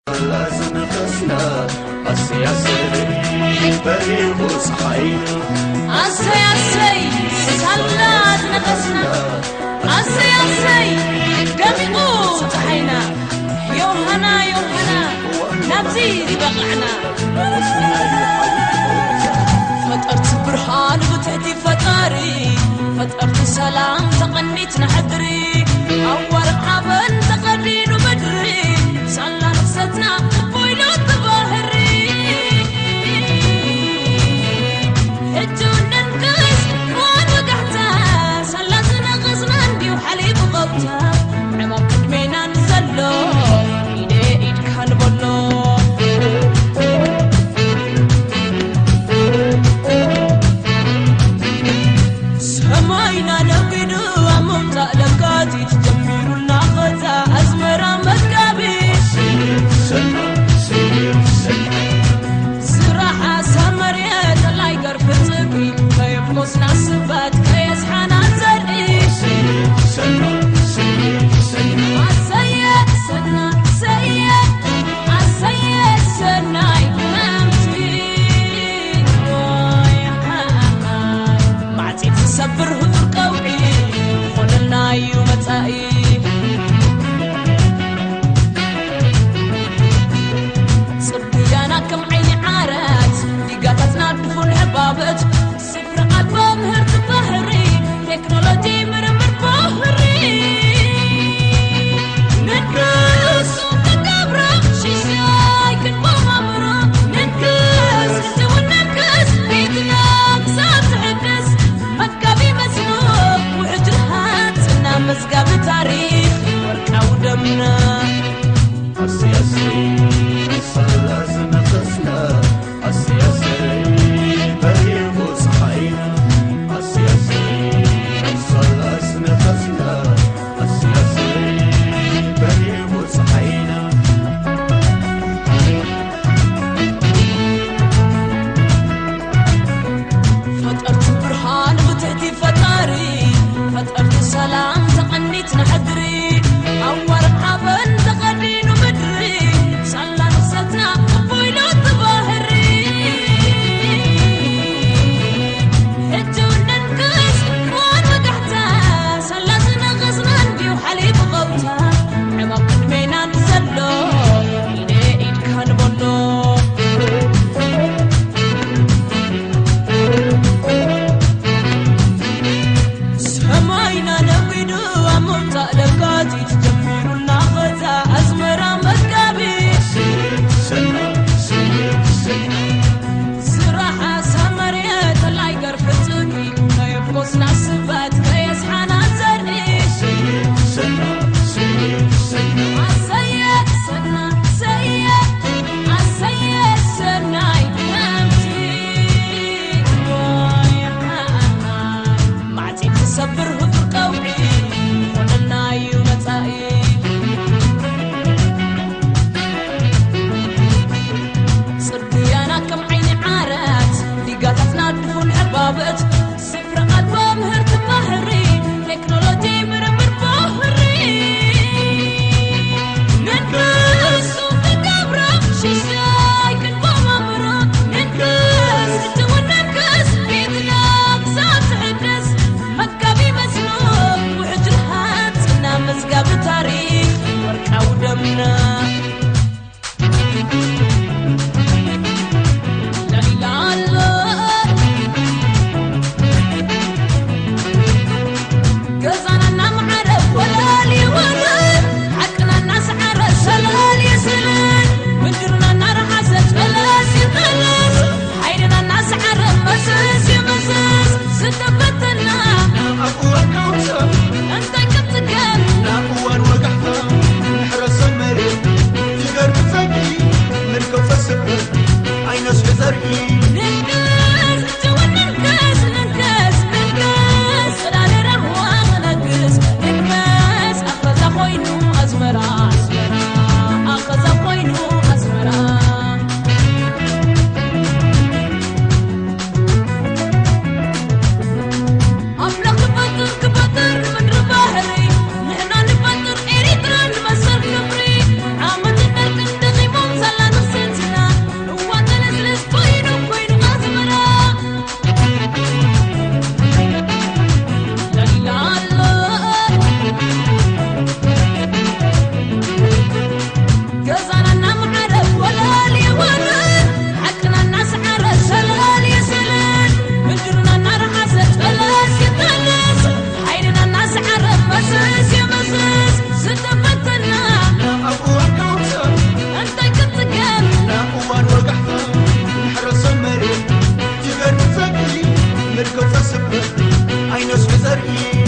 ሳላ ዝነኸስና ኣሰይ ኣሰይ በሪቑ ፀሓይና ኣሰይ ኣሰይ ሳላ ዝነኸስና ኣሰይ ኣሰይ ደሚቑ ፀሓይና ዮሃና ዮሃና ናብዚ ዝበቕዕና ፈጠርቲ ብርሃን ብትሕቲ ፈጣሪ ፈጠርቲ ሰላም ተቐኒትና ሕድሪ ኣዋርቕ ሓበን ተቐዲኑ ምድሪ ሳላ ነፍሰትና እፎ ኢሉ እቲ ባህሪ ሕጂ እውን ነንቅስ እዋን ወጋሕታ ሳላ ዝነቐዝና እንድዩ ሓሊፉ ቐውታ ዕማም ቅድሜና ንዘሎ ኢደ ኢድካ ንበሎ ሰማይና ነጒዱ ኣብ ምምጻእ ለካቲት ጀሚሩልና ኸታ ኣዝመራ መጋቢት ዝራሓ ሳመርየ ተላይ ገርፊ ጽድቂ ከየፍኮስና ስባት ከየስሓና ዘርኢ ኣሰየ ሰና ሰየ ኣሰየ ሰናይ ክረምቲ ማዕጺድ ዝሰብር ህዱር ቀውዒ ዝኾነልና እዩ መጻኢ ጽርግያና ከም ዓይኒ ዓራት ዲጋታትና ድፉን ሕባበት ስፍራ ኣልቦ ምህርቲ ባሕሪ ቴክኖሎጂ ምርምር ባህሪ ንድረስ ንገብሮ ሽሻይ ክንመማምሮ ንድረስ ንውነክስ ቤትና ክሳብ ትሕደስ መጋቢ መስኖ ውሕጅ ሃንፅና መዝጋቢ ታሪኽ ወርቃዊ ደምና ኣሰይ ኣሰይ ሳላ ዝነኸስና ኣሰይ ኣሰይ በሪቑ ፀሓይና ኣሰይ ኣሰይ ሳላ ዝነኸስና ኣሰይ ኣሰይ በሪቑ ፀሓይና ፈጠርቲ ብርሃን ብትሕቲ ፈጣሪ ፈጠርቲ ሰላም ተቐኒትና ሕድሪ ኣዋርቕ ሓበን ተቐዲኑ ምድሪ ሳላ ነፍሰትና እፎ ኢሉ እቲ ባህሪ ሕጂ እውን ነንቅስ እዋን ወጋሕታ ሳላ ዝነቐዝና እንድዩ ሓሊፉ ቐውታ ዕማም ቅድሜና ንዘሎ ኢደ ኢድካ ንበሎ ሰማይና ነጒዱ ኣብ ምምጻእ ለካቲት ጀሚሩልና ኸታ ኣዝመራ መጋቢት ዝራሓ ሳመርየ ተላይ ገርፊ ጽድቂ ከየፍኮስና ስባት ከየስሓና ዘርኢ ኣሰየ ሰና ሰየ ኣሰየ ሰናይ ክረምቲ ማዕጺድ ዝሰብር ህዱር ቀውዒ ዝኾነልና እዩ መጻኢ ጽርግያና ከም ዓይኒ ዓራት ዲጋታትና ድፉን ዕባበት ስፍራ ኣልቦ ምህርቲ ባሕሪ ቴክኖሎጂ ምርምር ባህሪ ንድረስ ንገብሮ ሽሻይ ክንመማምሮ ንድረስ ንውነክስ ቤትና ክሳብ ትሕደስ መጋቢ መስኖ ውሕጅ ሃንፅና መዝጋቢ ታሪኽ ወርቃዊ ደምና ክተስብር ኣይነስሑ ዘርኢ